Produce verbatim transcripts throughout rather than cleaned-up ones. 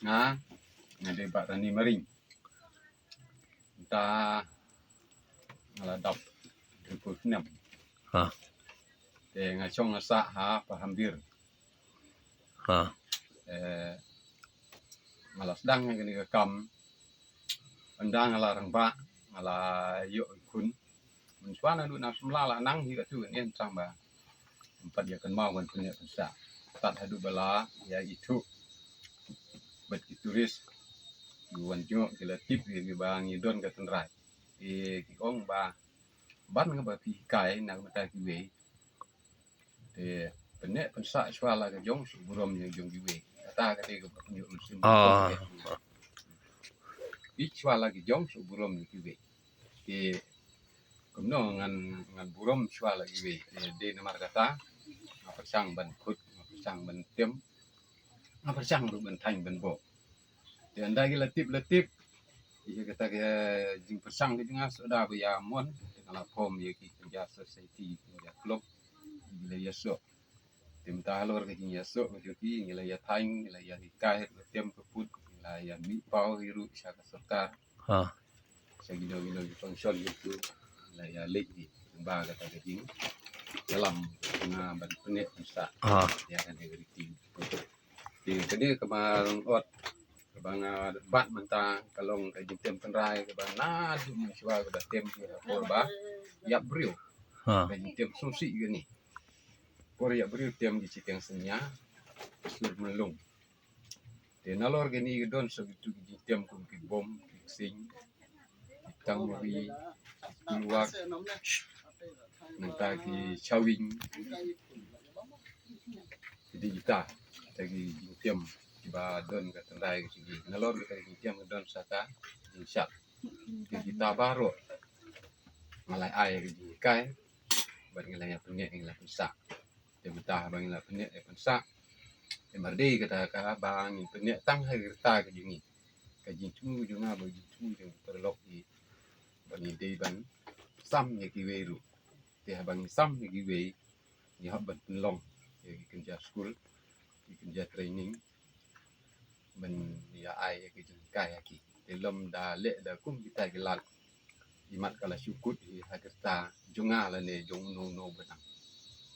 Nga, nga dei Bah Rani Maring. Mynta nga la dap hynriewphew snem. Ha. Te nga shong nga sah ha Pahamdir. Ha. Eh, nga la sdang ïa kane ka kam. Ynda nga la rangbah, nga la ïoh khun. Mynshuwa naduh na samla la nang hi katu ne tang ba ym pat ïa kynmaw ban pynneh pynsah. Tad haduh ba la ïa ithuh bad ki tourist ki wan jngoh ki la tip ïa ki ba ngi don ka tynrai. Te ki ong ba ban kaba phi hikai na ka bynta kiwei. Te pynneh pynsah shuwa la ka jong shu burom ïa jong kiwei. Kata ka dei kaba pynïoh mynsiem. Ah. Ïeit shuwa la ka jong shu burom ïa kiwei. Te kumno ngan, ngan burom shuwa la kiwei. Te dei namar kata nga pyrshang ban khot, nga pyrshang ban tem, nga pyrshang ruh ban thaiñ ban buh. Te ynda ki la tip la tip ïa kata ka jingpyrshang ka jong nga, sohda ba ïa mon te nga la form ïa ki kynja society, kynja club, ki la ïasoh. Te mynta halor ka jingïasoh ka jong ki, ngi la ïa thaiñ, ngi la ïa hikai, ka tem ka put, ngi la ïa mih paw hi ruh sha ka sorkar. Ha. Sha kino kino ki function ki tu, ngi la ïa leit hi. Ba kata ka jingïalam nga ban pynneh pynsah. Ha. Ïa kane ka riti. Te kane kaba long ot kaba nga bat mynta ka long ka jingtem tynrai kaba naduh mynshuwa kaba tem ki ha por ba ïap briew. Ha. Ka jingtem sngewsih kane. Por ïap briew tem ki shiteng synñia, sur mynlung. Te nalor kane ka don sa kitu ki jingtem kum ki bom, ki ksing, ki tang mari, ki kulwak, nangta ki chawing. Ki dei kita, kita ki jingtem kiba don ka tynrai ka jong ngi. Nalor kita ki jingtem ka don sa ka jingshad. Te kita baroh nga la ai ka jinghikai bad nga la ïa pynneh, nga la pynsah. Te mynta haba ngi la pynneh ïa pynsah, te mar dei kata kaba ngi pynneh tang ha ki rta ka jong ngi. Ka jingthmu ka jong nga bad ka jingthmu jong ki paralok ki ba ngi dei ban sam ïa kiwei ruh. Te haba ngi sam ïa kiwei, ngi hap ban pynlong ïa ki kynja skul, ki kynja training, ban ïa ai ïa ki jinghikai ha ki. Te lym da leh da kum kita ki lad, imat ka la shu kut hi ha ki rta jong nga lane jong uno uno ba nang.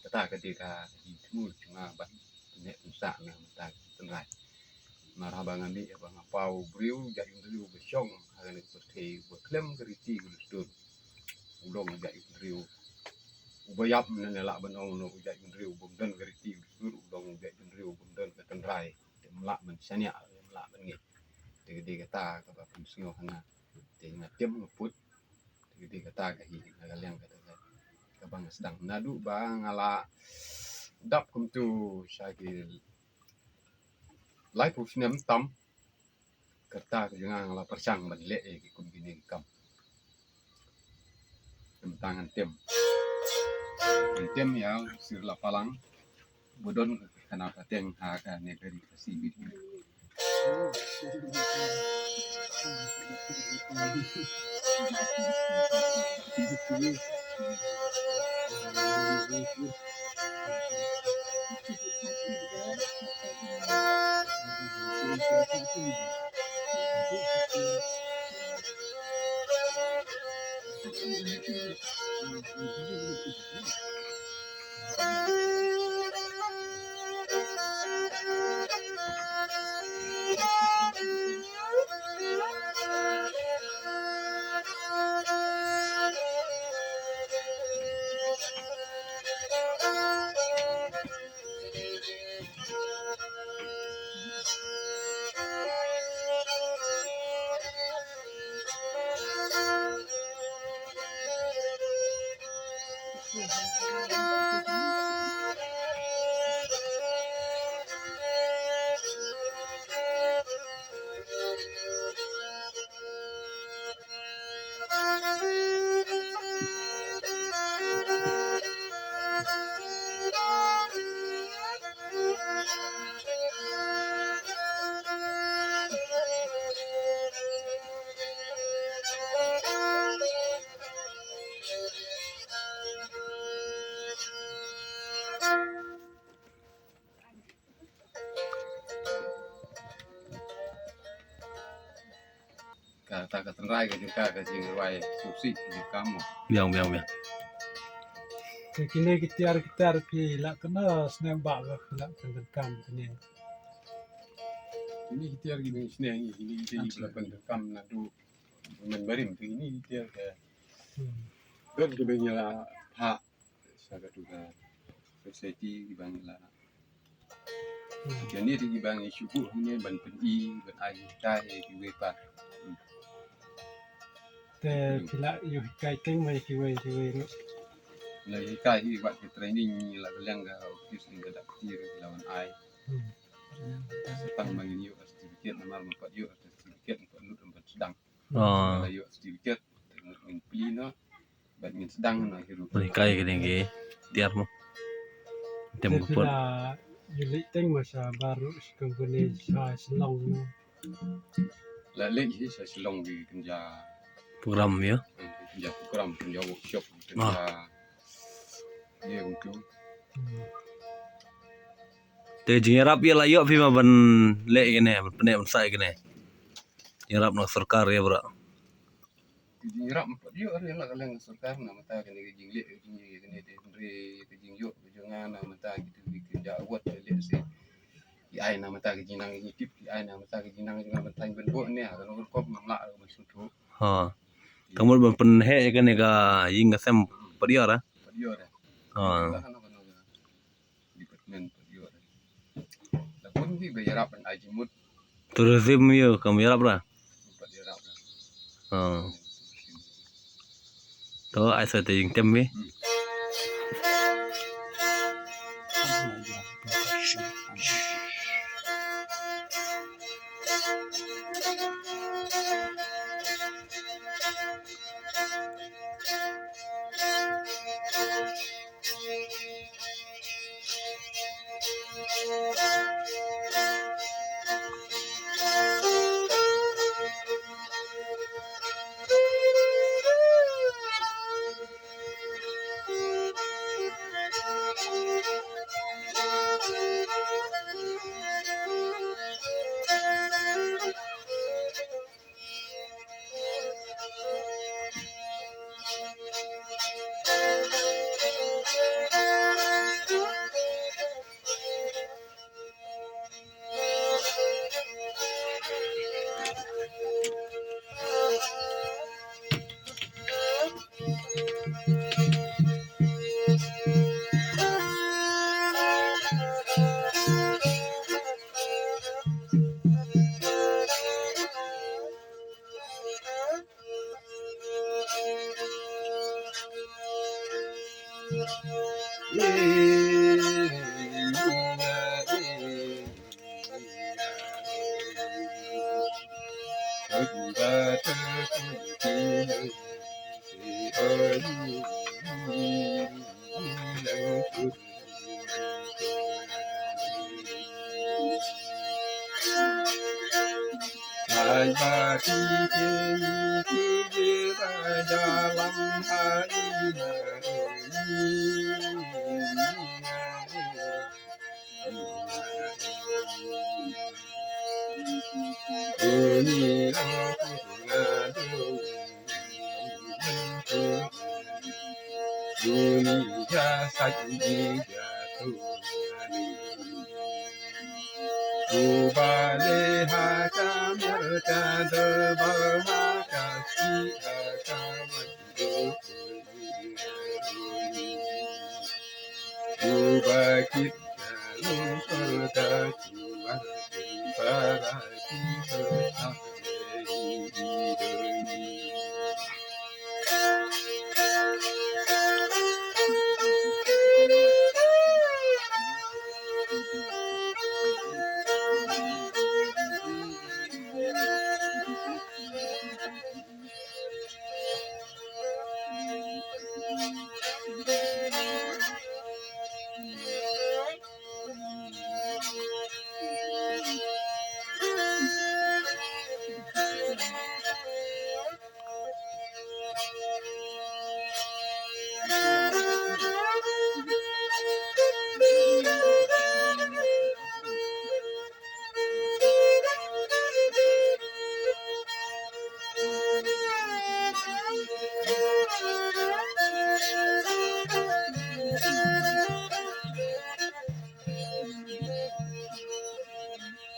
Kata ka dei ka jingthmu jong nga ban pynneh pynsah na ka bynta ka tynrai. Namar haba nga mih, haba nga paw u briew, jait u briew ba shong ha kane ka pyrthei, ba khlem ka riti ka dustur, u long u jait u briew uba ïap, mynne lah ban ong u jait u briew bym don ka riti ka dustur, u long u jait u briew bym don ka tynrai. Te ym lah ban shaniah, ym lah ban ngeit. Te ka dei kata kaba pynsngew ha nga. Te nga tem nga put. Te ka dei kata ka hi na ka liang kata ka, kaba nga sdang naduh ba nga la dap kumtu sha ki laiphew snem tam. Ka rta ka jong nga nga la pyrshang ban leh ïa ki kum kine ki kam. Te mynta ngan tem. Ngan tem ïa u Sir Lapalang ba don ka khana pateng ha kane ka ri Khasi. Ta ka tynrai ka jong ka ka jingrwai sngewsih ka jong ka mo. Biang, biang, biang. Te kine ki tiar ki tiar phi lah kane snem ba ka phi lah pyndonkam kine. Kine ki tiar ki dang snem kine ki tiar ki lah pyndonkam naduh mynbarim te kine ki tiar ka. Hmm. Don ki ba ngi la phah sa katu ka society ki ba ngi la. Hmm. Kane te ki ba ngi shu buh hangne ban pyni ban ai hikai ïa kiwei pat. Hmm. Te phi la ïoh hikai teng ma ïa kiwei kiwei ruh. La hikai hi wat ki training ngi la ka liang ka office ngi ka dak ki la wan ai. Hmm. Sa tang ma ngi ïoh certificate namar ma pat ïoh certificate ma pat lut ban sdang. Oh. La ïoh certificate, ngin plie noh, bad ngin sdang noh hi ruh. Bad hikai kine ki tiar mo. Tem. Te ko phi put la ïoh leit teng mo sha baroh sha company sha Shillong mo. La leit hi sha Shillong ki kynja program ïa. Hmm, kynja program, kynja workshop, kynja. Ah. Ïa, betul. Hmm. Te jingïarap ïa la ïoh phi ma ban leh kine, ban pynneh ban sah kine. Jingïarap na sorkar ïa bra. Ki jingïarap pat ïoh re la ka liang sorkar na mynta kane ka jingleh ka jingïoh kane te hynrei ka jingïoh ka jong nga na mynta kitu ki kynja award leh se. Ki ai na mynta ka jingnang ka jingtip, ki ai na mynta ka jingnang ka jingngam ban thaiñ ban buh ne ha kano ka rukom ngam lah ban sngewthuh. Ha. Ka mut ban pynheh ïa kane ka ïing ka sem pat ïoh re. Pat ïoh re. Ha. Department pat ïoh re. La bun ki ba ïarap ban ai jingmut. Tourism ïoh kam ïarap ra. Pat ïarap ra. Oh. To ai sa te jingtem wi. Hmm.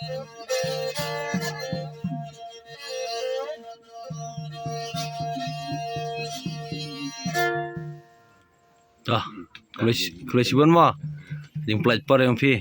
Ah, khublei shi-, khublei shibun mo. Jingpyllait por ïa phi.